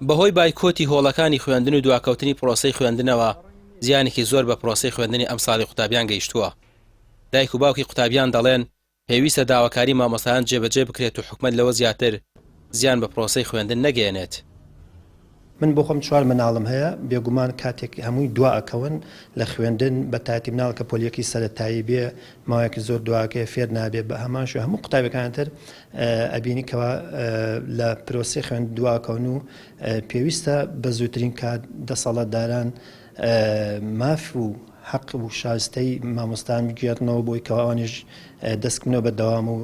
بەهۆی بایکۆتی هۆڵەکانی خوێندن و دواکەوتنی پرۆسەی خوێندنەوە، زیانێکی زۆر بە پرۆسەی خوێندنی ئەمساڵی قوتابیان گەیشتووە. دایک و باوکی قوتابیان دەڵێن، پێویستە داواکاری مامۆستایان جێبەجێ بکرێت و حکومەت لەوە زیاتر زیان بە پرۆسەی خوێندن نەگەیەنێت. من بۆ خۆم چوار مناڵم هەیە، بێگومان کاتێک هەمووی دوا ئەکەون لە خوێندن بە تایەتی مناڵ کە پۆلی یەکی سەرەتایی بێ ماوەیەکی زۆر دواکەیە فێر نابێ بە هەمان شێوە هەموو قوتابیەکانی تر ئەبینی کەوا لە پرۆسەی خوێند دواکەون و پێویستە بە زووترین کات دەسەڵاتداران ماف و حەق و شایستەی مامۆستایان بگێڕنەوە بۆی کەوا ئەوانیش دەست بکەنەوە بە دەوام و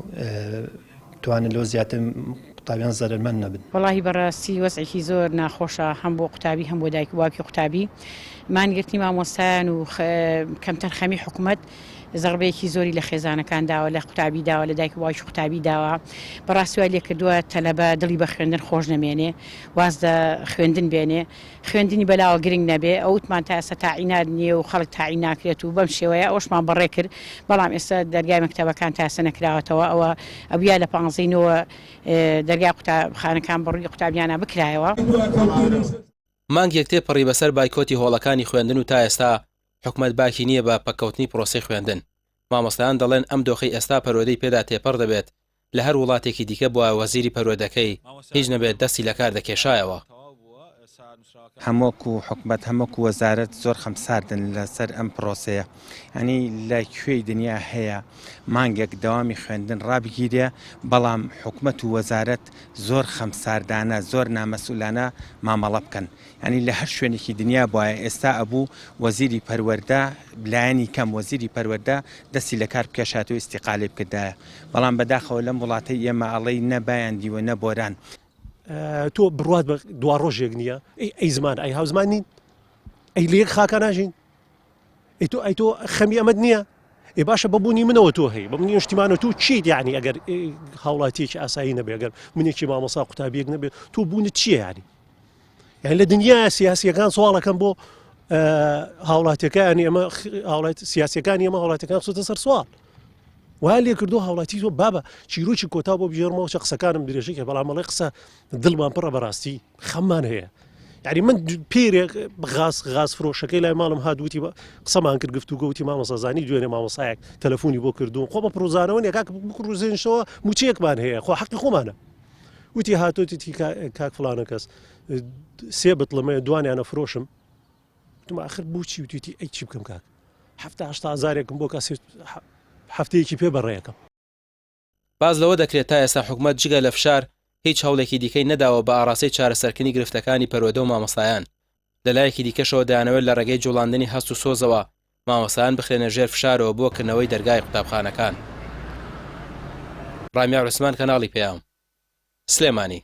توانن لەوە زیاتر قوتابیان زەرەرمەند نەبن. وەڵاهی بەڕاستی وەزعێکی زۆر ناخۆشە هەم بۆ قوتابی هەم بۆ دایک و باوکی قوتابی مانگرتنی مامۆستایان و کەمتەرخەمی حکومەت زەڕبەیەکی زۆری لە خێزانەکان داوە لە قوتابی داوە لە دایک و باوکی قوتابی داوە بەڕاستی وای لێکردووە تەلەبە دڵی بە خوێندن خۆش نەمێنێ واز لە خوێندن بێنێ خوێندنی بەلاوە گرنگ نەبێ ئەو وتمان تا ئێستا تاعینات نییە و خەڵک تاعین ناکرێت و بەم شێوەیە ئەوەشمان بەڕێ کرد بەڵام ئێستا دەرگای مەکتەبەکان تا ئێستا نەکراوەتەوە ئەوە ئەبویا لە پانزەی نۆوە دەرگای قوتابخانەکان بەڕووی قوتابیانە بکرایەوە. مانگێک تێپەڕی بەسەر بایکۆتی هۆڵەکانی خوێندن و تا ئێستا حکومەت باکی نییە بە پەککەوتنی پرۆسەی خوێندن. مامۆستایان دەڵێن ئەم دۆخەی ئێستا پەروەدەی پێدا تێپەڕ دەبێت لە هەر وڵاتێکی دیکە بوایە وەزیری پەروەردەکەی هیچ نەبێت دەستی لەکار دەکێشایەوە. هەم وەکو حکومەت هەم وەکو وەزارەت زۆر خەمساردن لەسەر ئەم پرۆسەیە یانی لە کوێی دنیا هەیە مانگێک دەوامی خوێندن ڕابگیرێ بەڵام حکومەت و وەزارەت زۆر خەمساردانە زۆر نامەسئولانە مامەڵە بکەن یانی لە هەر شوێنێکی دنیا بوایە ئێستا ئەبوو وەزیری پەروەردە لایەنی کەم وەزیری پەروەردە دەستی لە کار بکێشات و ئیستیقالەی بکردایە بەڵام بەداخەوە لەم وڵاتەی ئێمە ئەڵێی نە بایان دیوە نە بۆران. تۆ بڕوات بە دواڕۆژێک نییە؟ ئەی ئەی زمان ئەی هاوزمان نین؟ ئەی لە یەک خاکا ناژین؟ ئەی تۆ ئەی تۆ خەمی ئەمەت نییە؟ ئێ باشە بە بوونی منەوە تۆ هەی بە منی نیشتیمانە تۆ چیت یعنی ئەگەر هاوڵاتیەکی ئاسایی نەبێ ئەگەر منێکی مامۆسا قوتابیەک نەبێت تۆ بوونت چییە یعنی یعنی لە دنیا سیاسیەکان سواڵەکەم بۆ هاوڵاتیەکانی ئەمە هاوڵات سیاسەکانی ئەمە هاوڵاتەکان خستە سەر سوال وا لێ کردو هاوڵاتی زۆر بابە چیرۆکی کۆتا بۆ بژێرمەوە چە قسەکانم درێژەکە بەڵام ئەڵێ قسە دڵمان پڕە بەڕاستی خەممان هەیە یعنی من پێرێک غاز غاز فرۆشەکەی لای ماڵم هات وتی قسەمان کرد گفت و گوتی مامۆسا زانی دوێنێ مامۆسایەک تەلەفۆنی بۆ کردوون خۆ بە پرۆزانەوە نیە کاک بکڕوزێنشەوە موچەیەکمان هەیە خۆ حەقی خۆمانە وتی هاتۆتی کاک فلانە کەس سێ بتڵمەیە دوانیانە فرۆشم وتم ئاخر بۆچی وتیتی ئەی چی بکەم کاک حەفتا هەشتا هەزارێکم بۆ کەسی هەفتەیەکی پێ بەڕێەکەم. باس لەوە دەکرێت تا ئێستا حکومەت جگە لە فشار هیچ هەوڵێکی دیکەی نەداوە بە ئاڕاستەی چارەسەرکردنی گرفتەکانی پەروەدە و مامۆستایان، لەلایەکی دیکەشەوە دەیانەوێت لە ڕێگەی جوڵاندنی هەست و سۆزەوە مامۆستایان بخرێنە ژێر فشارەوە بۆ کردنەوەی دەرگای قوتابخانەکان. ڕامیار عوسمان کەناڵی پەیام. سلێمانی.